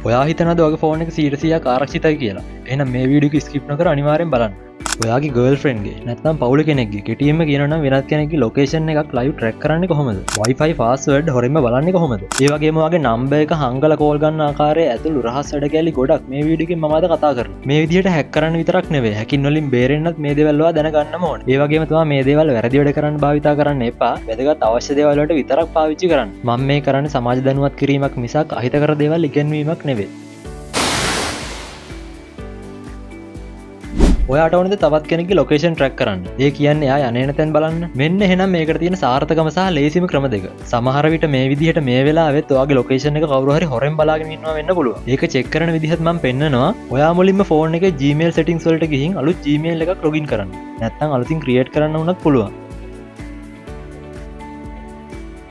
ඔයා හිතනවද ඔයාගේ ෆෝන් එක 100%ක් ආරක්ෂිතයි කියලා? එහෙනම් මේ වීඩියෝ එක ස්කිප් නොකර අනිවාර්යෙන් බලන්න. ඔයාගේ ගර්ල්ෆ්‍රෙන්ඩ්ගේ නැත්නම් පවුල කෙනෙක්ගේ කෙටියෙන්ම කියනවා නම් වෙනත් කෙනෙක්ගේ ලොකේෂන් එකක් ලයිව් ට්‍රැක් කරන්නේ කොහොමද? Wi-Fi password හොරෙන්ම බලන්නේ කොහොමද? ඒ වගේම ඔයාගේ නම්බර් එක හංගලා කෝල් ගන්න ආකාරය ඇතුළු රහස් වැඩ කැලි ගොඩක් මේ වීඩියෝ එකෙන් මම අද කතා කරනවා. මේ විදිහට හැක් කරන්න විතරක් නෙවෙයි, හැකින් වලින් බේරෙන්නත් මේ දේවල් ඔයා දැනගන්නම ඕනේ. ඒ වගේම තමයි මේ දේවල් වැරදි වැඩ කරන්න භාවිතා කරන්න එපා. වැදගත් අවශ්‍ය දේවල් වලට විතරක් පාවිච්චි කරන්න. මම මේ කරන්නේ සමාජ දැනුවත් කිරීමක් මිසක් අහිතකර දේවල් ඉගැන්වීමක් නෙවෙයි. ඔයාට ඕනද තවත් කෙනෙක්ගේ ලොකේෂන් ට්‍රැක් කරන්න? ඒ කියන්නේ එයා යන එන තැන් බලන්න. මෙන්න එහෙනම් මේකට තියෙන සාර්ථකම සහ ලේසිම ක්‍රම දෙක. සමහර විට මේ විදිහට මේ වෙලාවෙත් ඔයාගේ ලොකේෂන් එක කවුරු හරි හොරෙන් බලාගෙන ඉන්නවා වෙන්න පුළුවන්. ඒක චෙක් කරන විදිහත් මම පෙන්නනවා. ඔයා මුලින්ම ෆෝන් එකේ Gmail settings වලට ගිහින් අලුත් Gmail එකක් ලොගින් කරන්න. නැත්නම් අලුතින් ක්‍රියේට් කරන්න වුණත් පුළුවන්.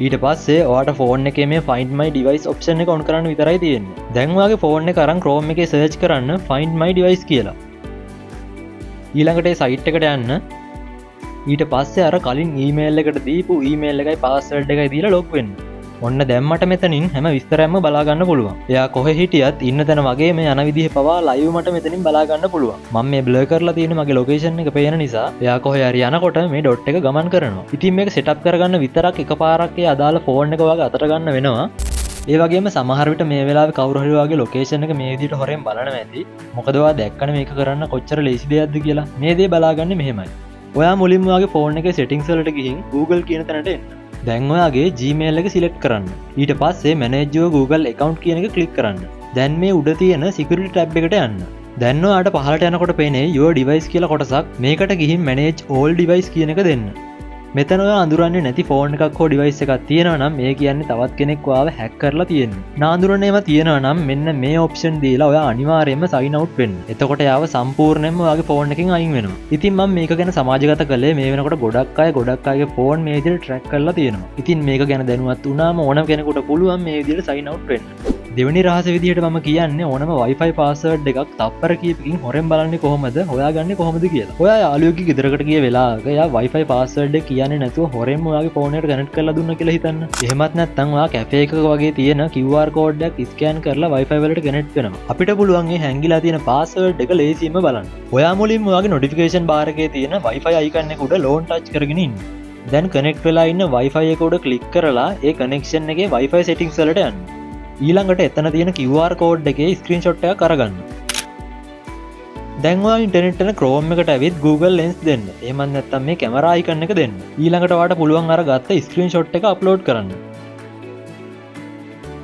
ඊට පස්සේ ඔයාට ෆෝන් එකේ මේ Find My Device option එක ඔන් කරන්න විතරයි තියෙන්නේ. දැන් ඔයාගේ ෆෝන් එක අරන් Chrome එකේ සර්ච් කරන්න Find My Device කියලා. ඊළඟට ඒ සයිට් එකට යන්න. ඊට පස්සේ අර කලින් ඊමේල් එකට දීපු ඊමේල් එකයි පාස්වර්ඩ් එකයි දීලා ලොග් වෙන්න. ඔන්න දැන් මට මෙතනින් හැම විස්තරයක්ම බලා ගන්න පුළුවන්. එයා කොහෙ හිටියත් ඉන්න තැන වගේම යන විදිහ පවා ලයිව් මට මෙතනින් බලා ගන්න පුළුවන්. මම මේ බ්ලර් කරලා තියෙන මගේ ලොකේෂන් එක පේන නිසා එයා කොහෙ හරි යනකොට මේ ඩොට් එක ගමන් කරනවා. ඉතින් මේක සෙටප් කරගන්න විතරක් එකපාරක් ඒ අදාළ ෆෝන් එක වගේ අතට ගන්න වෙනවා. ඒ වගේම සමහර විට මේ වෙලාවේ කවුරු හරි ඔයාගේ ලොකේෂන් එක මේ විදිහට හොරෙන් බලනවා ඇති. මොකද ඔයා දැක්කනේ මේක කරන්න කොච්චර ලේසි දෙයක්ද කියලා. මේ දේ බලාගන්නේ මෙහෙමයි. ඔයා මුලින්ම ඔයාගේ ෆෝන් එකේ සෙටින්ග්ස් වලට ගිහින් Google කියන තැනට එන්න. දැන් ඔයාගේ Gmail එක සිලෙක්ට් කරන්න. ඊට පස්සේ Manage your Google account කියන එක ක්ලික් කරන්න. දැන් මේ උඩ තියෙන Security tab එකට යන්න. දැන් ඔයාට පහළට යනකොට පේන්නේ Your device කියලා කොටසක්. මේකට ගිහින් Manage all device කියන එක දෙන්න. මෙතන ඔයා අඳුරන්නේ නැති ෆෝන් එකක් හෝ ඩිවයිස් එකක් තියෙනවා නම් ඒ කියන්නේ තවත් කෙනෙක් ඔයාව හැක් කරලා තියෙන්නේ. නාඳුරන ඒවා තියෙනවා නම් මෙන්න මේ ඔප්ෂන් දීලා ඔයා අනිවාර්යයෙන්ම සයින් අවුට් වෙන්න. එතකොට එයාව සම්පූර්ණයෙන්ම ඔයාගේ ෆෝන් එකෙන් අයින් වෙනවා. ඉතින් මම මේක ගැන සමාජගත කළේ මේ වෙනකොට ගොඩක් අය ගොඩක් අයගේ ෆෝන් මේ විදිහට ට්‍රැක් කරලා තියෙනවා. ඉතින් මේක ගැන දැනුවත් වුණාම ඕනම කෙනෙකුට පුළුවන් මේ විදිහට සයින් අවුට් වෙන්න. දෙවෙනි රහස විදිහට මම කියන්නේ ඕනම Wi-Fi password එකක් තප්පර කීපකින් හොරෙන් බලන්නේ කොහොමද, හොයාගන්නේ කොහොමද කියලා. ඔයා යාළුවෙක්ගේ ගෙදරකට ගිය වෙලාවක එයා Wi-Fi password එක කියන්නේ නැතුව හොරෙන්ම ඔයාගේ ෆෝන් එකට කනෙක්ට් කරලා දුන්නා කියලා හිතන්න. එහෙමත් නැත්නම් ඔයා කැෆේ එකක වගේ තියෙන QR code එකක් ස්කෑන් කරලා Wi-Fi වලට කනෙක්ට් වෙනවා. අපිට පුළුවන් මේ හැංගිලා තියෙන පාස්වර්ඩ් එක ලේසියෙන්ම බලන්න. ඔයා මුලින්ම ඔයාගේ නොටිෆිකේෂන් බාර් එකේ තියෙන Wi-Fi icon එක උඩ ලෝන් ටච් කරගෙන ඉන්න. දැන් කනෙක්ට් වෙලා ඉන්න Wi-Fi එක උඩ ක්ලික් කරලා ඒ කනෙක්ෂන් එකේ Wi-Fi settings වලට යන්න. ඊළඟට එතන තියෙන QR code එකේ ස්ක්‍රීන්ෂොට් එකක් අරගන්න. දැන් ඔයා ඉන්ටර්නෙට් යන Chrome එකට ඇවිත් Google Lens දෙන්න. එහෙමත් නැත්නම් මේ කැමරා අයිකන් එක දෙන්න. ඊළඟට ඔයාට පුළුවන් අර ගත්ත ස්ක්‍රීන්ෂොට් එක අප්ලෝඩ් කරන්න.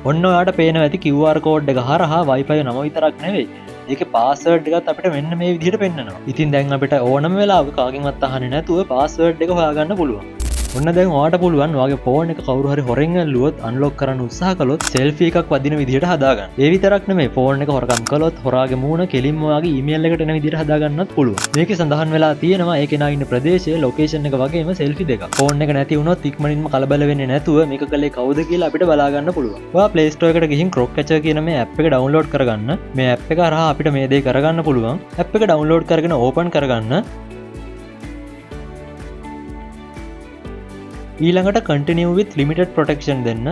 ඔන්න ඔයාට පේනවා ඇති QR code එක හරහා Wi-Fi නම විතරක් නෙවෙයි, ඒකේ පාස්වර්ඩ් එකත් අපිට මෙන්න මේ විදිහට පෙන්නනවා. ඉතින් දැන් අපිට ඕනම වෙලාවක කාගෙන්වත් අහන්නේ නැතුව පාස්වර්ඩ් එක හොයාගන්න පුළුවන්. ඔන්න දැන් ඔයාට පුළුවන් ඔයාගේ ෆෝන් එක කවුරු හරි හොරෙන් ඇල්ලුවොත්, අන්ලොක් කරන්න උත්සාහ කළොත් සෙල්ෆි එකක් වදින විදිහට හදාගන්න. ඒ විතරක් නෙමෙයි, ෆෝන් එක හොරකම් කළොත් හොරාගේ මූණ කෙලින්ම ඔයාගේ ඊමේල් එකට එන විදිහට හදාගන්නත් පුළුවන්. මේකේ සඳහන් වෙලා තියෙනවා ඒ කෙනා ඉන්න ප්‍රදේශය, ලොකේෂන් එක වගේම සෙල්ෆි දෙකක්. ෆෝන් එක නැති වුණොත් ඉක්මනින්ම කලබල වෙන්නේ නැතුව මේක කළේ කවුද කියලා අපිට බලා ගන්න පුළුවන්. ඔයා Play Store එකට ගිහින් Croc Catcher කියන මේ ඇප් එක ඩවුන්ලෝඩ් කරගන්න. මේ ඇප් එක හරහා අපිට මේ දේ කරගන්න පුළුවන්. ඇප් එක ඩවුන්ලෝඩ් කරගෙන ඕපන් කරගන්න. ඊළඟට continue with limited protection දෙන්න.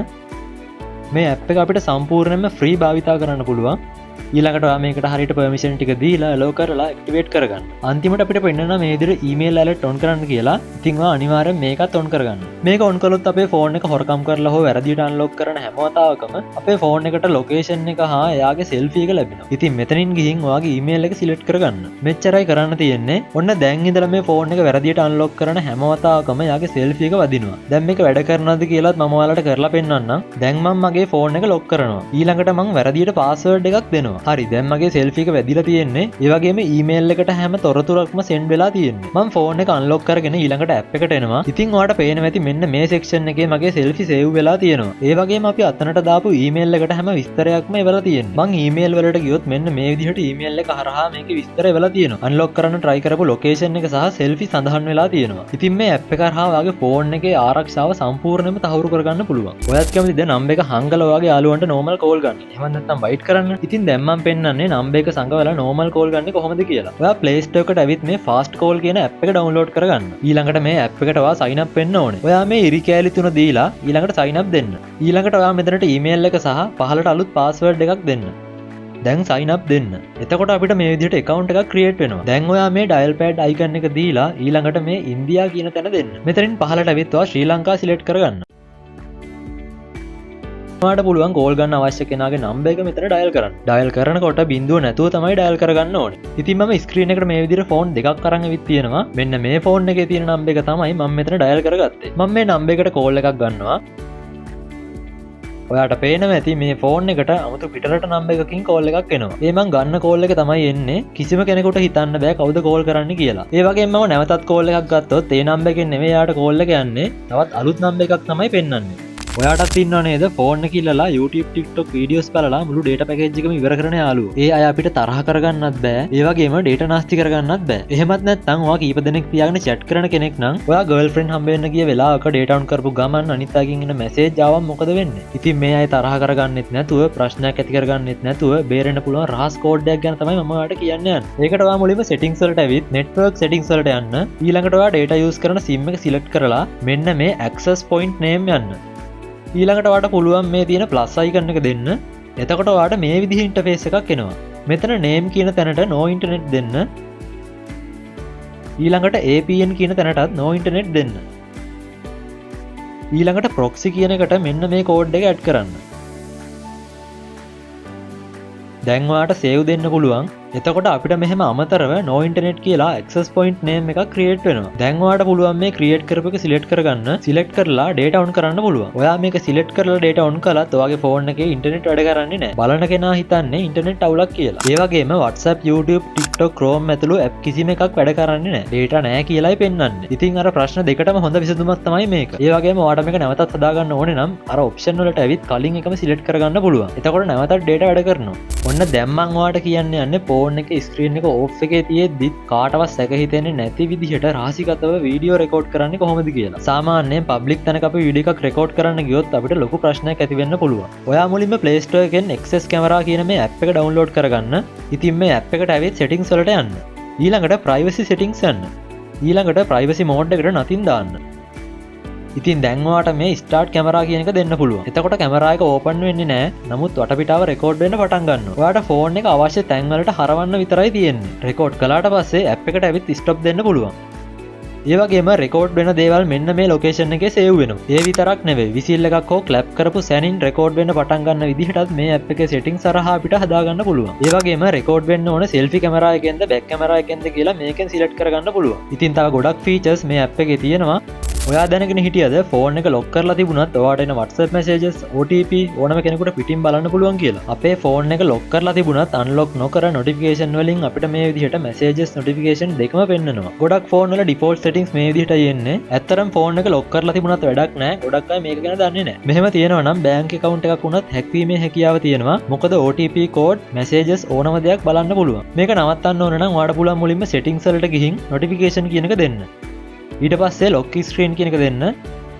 මේ ඇප් එක අපිට සම්පූර්ණයෙන්ම ෆ්‍රී භාවිතා කරන්න පුළුවන්. ඊළඟට ඔයා මේකට හරියට පර්මිෂන් ටික දීලා ඇලෝ කරලා ඇක්ටිවේට් කරගන්න. අන්තිමට අපිට පෙන්නනවා මේ විදිහට ඊමේල් ඇලර්ට් ඔන් කරන්න කියලා. ඉතින් ඔයා අනිවාර්යෙන් මේකත් ඔන් කරගන්න. මේක ඔන් කළොත් අපේ ෆෝන් එක හොරකම් කරලා හෝ වැරදියට අන්ලොක් කරන හැම වතාවකම අපේ ෆෝන් එකට ලොකේෂන් එක හා එයාගේ සෙල්ෆි එක ලැබෙනවා. ඉතින් මෙතනින් ගිහින් ඔයාගේ ඊමේල් එක සිලෙක්ට් කරගන්න. මෙච්චරයි කරන්න තියෙන්නේ. ඔන්න දැන් ඉඳලා මේ ෆෝන් එක වැරදියට අන්ලොක් කරන හැම වතාවකම එයාගේ සෙල්ෆි එක වදිනවා. දැන් මේක වැඩ කරනවද කියලාත් මම ඔයාලට කරලා පෙන්නන්නම්. දැන් මම මගේ ෆෝන් එක ලොක් කරනවා. ඊළඟට මං වැරදියට පාස්වර්ඩ් එකක් දෙනවා. හරි, දැන් මගේ සෙල්ෆි එක වැදිලා තියෙන්නේ. ඒ වගේම ඊමේල් එකට හැම තොරතුරක්ම සෙන්ඩ් වෙලා තියෙන්නේ. මං ෆෝන් එක අන්ලොක් කරගෙන ඊළඟට ඇප් එකට එනවා. ඉතින් ඔයාලට පේනවා ඇති මෙන්න මේ සෙක්ෂන් එකේ මගේ සෙල්ෆි සේව් වෙලා තියෙනවා. ඒ වගේම අපි අතනට දාපු ඊමේල් එකට හැම විස්තරයක්ම එවලා තියෙනවා. මං ඊමේල් වලට ගියොත් මෙන්න මේ විදිහට ඊමේල් එක හරහා මේකේ විස්තර එවලා තියෙනවා. අන්ලොක් කරන්න try කරපු ලොකේෂන් එක සහ සෙල්ෆි සඳහන් වෙලා තියෙනවා. ඉතින් මේ ඇප් එක හරහා ඔයාගේ ෆෝන් එකේ ආරක්ෂාව සම්පූර්ණයෙන්ම තහවුරු කරගන්න පුළුවන්. ඔයත් කැමතිද නම්බර් එක හංගලා ඔයාගේ යාළුවන්ට නෝමල් කෝල් ගන්න? එහෙම නැත්නම් වයිට් කරන්න? ඉතින් දැන් මම පෙන්නන්නේ නම්බර් එක සඟවලා නෝමල් කෝල් ගන්න කොහොමද කියලා. ඔයා Play Store එකට ඇවිත් මේ Fast Call කියන ඇප් එක ඩවුන්ලෝඩ් කරගන්න. ඊළඟට මේ ඇප් එකට ඔයා සයින් අප් වෙන්න ඕනේ. ඔයා මේ ඉරි කෑලි තුන දීලා ඊළඟට සයින් අප් දෙන්න. ඊළඟට ඔයා මෙතනට ඊමේල් එක සහ පහළට අලුත් පාස්වර්ඩ් එකක් දෙන්න. දැන් sign up දෙන්න. එතකොට අපිට මේ විදිහට account එකක් create වෙනවා. දැන් ඔයා මේ dial pad icon එක දීලා ඊළඟට මේ ඉන්දියා කියන තැන දෙන්න. මෙතනින් පහළට ඇවිත් ඔයා ශ්‍රී ලංකා සිලෙක්ට් කරගන්න. ඔයාට පුළුවන් කෝල් ගන්න අවශ්‍ය කෙනාගේ නම්බර් එක මෙතන ඩයල් කරන්න. ඩයල් කරනකොට බිඳුව නැතුව තමයි ඩයල් කරගන්න ඕනේ. ඉතින් මම ස්ක්‍රීන් එකට මේ විදිහට ෆෝන් දෙකක් අරන් ඇවිත් තියෙනවා. මෙන්න මේ ෆෝන් එකේ තියෙන නම්බර් එක තමයි මම මෙතන ඩයල් කරගත්තේ. මම මේ නම්බර් එකට කෝල් එකක් ගන්නවා. ඔයාට පේනවා ඇති මේ ෆෝන් එකට අමුතු පිටරට නම්බර් එකකින් කෝල් එකක් එනවා. ඒ මං ගන්න කෝල් එක තමයි එන්නේ. කිසිම කෙනෙකුට හිතන්න බෑ කවුද කෝල් කරන්නේ කියලා. ඒ වගේම මම නැවතත් කෝල් එකක් ගත්තොත් ඒ නම්බර් එකෙන් නෙමෙයි එයාට කෝල් එක යන්නේ. තවත් අලුත් නම්බර් එකක් තමයි පෙන්වන්නේ. ඔයාටත් ඉන්නව නේද ෆෝන් එක ඉල්ලලා YouTube, TikTok videos බලලා මුළු ඩේටා පැකේජ් එකම ඉවර කරන යාළුවෝ? ඒ අය අපිට තරහ කරගන්නත් බෑ. ඒ වගේම ඩේටා නාස්ති කරගන්නත් බෑ. එහෙමත් නැත්නම් ඔයා කීප දෙනෙක් තියාගෙන චැට් කරන කෙනෙක් නම්, ඔයා ගර්ල්ෆ්‍රෙන්ඩ් හම්බ වෙන්න ගිය වෙලාවක ඩේටා ඔන් කරපු ගමන් අනිත් අයගෙන් එන මැසේජ් ආවම මොකද වෙන්නේ? ඉතින් මේ අය තරහ කරගන්නෙත් නැතුව, ප්‍රශ්නයක් ඇති කරගන්නෙත් නැතුව බේරෙන්න පුළුවන් රහස් කෝඩ් එකක් ගැන තමයි මම ඔයාලට කියන්න යන්නේ. ඒකට ඔයා මුලින්ම සෙටින්ග්ස් වලට ඇවිත් නෙට්වර්ක් සෙටින්ග්ස් වලට යන්න. ඊළඟට ඔයා ඩේටා යූස් කරන සිම් එක සිලෙක්ට් කරලා මෙන්න මේ ඇක්සස් පොයින්ට් නේම් යන්න. ඊළඟට ඔයාට පුළුවන් මේ තියෙන ප්ලස් අයිකන් එක දෙන්න. එතකොට ඔයාට මේ විදිහේ ඉන්ටර්ෆේස් එකක් එනවා. මෙතන නේම් කියන තැනට no internet දෙන්න. ඊළඟට APN කියන තැනටත් no internet දෙන්න. ඊළඟට ප්‍රොක්සි කියන එකට මෙන්න මේ කෝඩ් එක ඇඩ් කරන්න. දැන් ඔයාට සේව් දෙන්න පුළුවන්. එතකොට අපිට මෙහෙම අමතරව no internet කියලා access point name එකක් ක්‍රියේට් වෙනවා. දැන් ඔයාට පුළුවන් මේ ක්‍රියේට් කරපු එක සිලෙක්ට් කරගන්න. සිලෙක්ට් කරලා data on කරන්න පුළුවන්. ඔයා මේක සිලෙක්ට් කරලා data on කළත් ඔයාගේ ෆෝන් එකේ ඉන්ටර්නෙට් වැඩ කරන්නේ නැහැ. බලන කෙනා හිතන්නේ ඉන්ටර්නෙට් අවුලක් කියලා. ඒ වගේම WhatsApp, YouTube, TikTok, Chrome ඇතුළු ඇප් කිසිම එකක් වැඩ කරන්නේ නැහැ. Data නැහැ කියලායි පෙන්වන්නේ. ඉතින් අර ප්‍රශ්න දෙකටම හොඳ විසඳුමක් තමයි මේක. ඒ වගේම ඔයාට මේක නැවතත් හදාගන්න ඕනේ නම් අර ඔප්ෂන් වලට ඇවිත් කලින් එකම සිලෙක්ට් කරගන්න පුළුවන්. එතකොට නැවතත් data වැඩ කරනවා. ඔන්න දැන් මං ඔයාට කියන්න යන්නේ ෆෝන් එකේ ස්ක්‍රීන් එක ඕෆ් එකේ තියෙද්දිත් කාටවත් සැක හිතෙන්නේ නැති විදිහට රහසිගතව වීඩියෝ රෙකෝඩ් කරන්නේ කොහොමද කියලා. සාමාන්‍යයෙන් පබ්ලික් තැනක අපි වීඩියෝ එකක් රෙකෝඩ් කරන්න ගියොත් අපිට ලොකු ප්‍රශ්නයක් ඇති වෙන්න පුළුවන්. ඔයා මුලින්ම Play Store එකෙන් XS Camera කියන මේ ඇප් එක ඩවුන්ලෝඩ් කරගන්න. ඉතින් මේ ඇප් එකට ඇවිත් සෙටින්ග්ස් වලට යන්න. ඊළඟට ප්‍රයිවසි සෙටින්ග්ස් යන්න. ඊළඟට ප්‍රයිවසි මෝඩ් එකට නතින් දාන්න. ඉතින් දැන් ඔයාට මේ ස්ටාර්ට් කැමරා කියන එක දෙන්න පුළුවන්. එතකොට කැමරා එක ඕපන් වෙන්නේ නෑ. නමුත් වටපිටාව රෙකෝඩ් වෙන්න පටන් ගන්නවා. ඔයාට ෆෝන් එක අවශ්‍ය තැන් වලට හරවන්න විතරයි තියෙන්නේ. රෙකෝඩ් කළාට පස්සේ ඇප් එකට ඇවිත් ස්ටොප් දෙන්න පුළුවන්. ඒ වගේම රෙකෝඩ් වෙන දේවල් මෙන්න මේ ලොකේෂන් එකේ සේව් වෙනවා. ඒ විතරක් නෙවෙයි, විසිල් එකක් හෝ ක්ලැප් කරපු සැනින් රෙකෝඩ් වෙන්න පටන් ගන්න විදිහටත් මේ ඇප් එකේ සෙටින්ග්ස් හරහා අපිට හදාගන්න පුළුවන්. ඒ වගේම රෙකෝඩ් වෙන්න ඕන සෙල්ෆි කැමරා එකෙන්ද බැක් කැමරා එකෙන්ද කියලා මේකෙන් සිලෙක්ට් කරගන්න පුළුවන්. ඉතින් තව ගොඩක් ෆීචර්ස් මේ ඇප් එකේ තියෙනවා. ඔයා දැනගෙන හිටියද ෆෝන් එක ලොක් කරලා තිබුණත් ඔයාට එන WhatsApp messages, OTP ඕනම කෙනෙකුට පිටින් බලන්න පුළුවන් කියලා? අපේ ෆෝන් එක ලොක් කරලා තිබුණත් අන්ලොක් නොකර නොටිෆිකේෂන් වලින් අපිට මේ විදිහට මැසේජස්, නොටිෆිකේෂන් දෙකම පෙන්නනවා. ගොඩක් ෆෝන් වල ඩිෆෝල්ට් සෙටින්ග්ස් මේ විදිහටයි එන්නේ. ඇත්තටම ෆෝන් එක ලොක් කරලා තිබුණත් වැඩක් නෑ. ගොඩක් අය මේක ගැන දන්නේ නෑ. මෙහෙම තියෙනවා නම් බැංක් ඇකවුන්ට් එකක් වුණත් හැක් වීමේ හැකියාව තියෙනවා. මොකද OTP code, messages ඕනම දෙයක් බලන්න පුළුවන්. මේක නවත්තන්න ඕන නම් ඔයාට පුළුවන් මුලින්ම සෙටින්ග්ස් වලට ගිහින් නොටිෆිකේෂන් කියන එක දෙන්න. ඊට පස්සේ ලොක් ස්ක්‍රීන් කියන එක දෙන්න.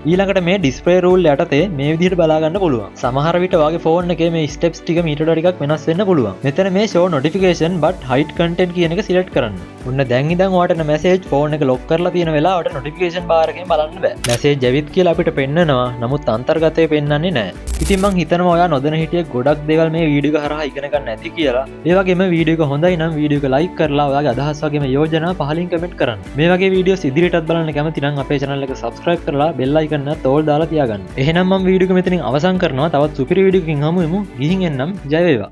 ඊළඟට මේ ඩිස්ප්ලේ රූල් යටතේ මේ විදිහට බලා ගන්න පුළුවන්. සමහර විට ඔයාගේ ෆෝන් එකේ මේ ස්ටෙප්ස් ටික මීට වඩා ටිකක් වෙනස් වෙන්න පුළුවන්. මෙතන මේ show notification but hide content කියන එක සිලෙක්ට් කරන්න. ඔන්න දැන් ඉඳන් ඔයාට එන මැසේජ් ෆෝන් එක ලොක් කරලා තියෙන වෙලාවට නොටිෆිකේෂන් බාර් එකෙන් බලන්න බෑ. මැසේජ් ඇවිත් කියලා අපිට පෙන්නනවා. නමුත් අන්තර්ගතය පෙන්වන්නේ නෑ. ඉතින් මං හිතනවා ඔයා නොදැන හිටිය ගොඩක් දේවල් මේ වීඩියෝ එක හරහා ඉගෙන ගන්න ඇති කියලා. ඒ වගේම වීඩියෝ එක හොඳයි නම් වීඩියෝ එක ලයික් කරලා ඔයාගේ අදහස් වගේම යෝජනා පහලින් කමෙන්ට් කරන්න. මේ වගේ වීඩියෝස් ඉදිරියටත් බලන්න කැමති නම් අපේ channel එක subscribe කරලා බෙල් අයිකන් එකත් ඕල් දාලා තියාගන්න. එහෙනම් මම වීඩියෝ එක මෙතනින් අවසන් කරනවා. තවත් සුපිරි වීඩියෝ එකකින් හමු වෙමු. ගිහින් එන්නම්. ජය වේවා.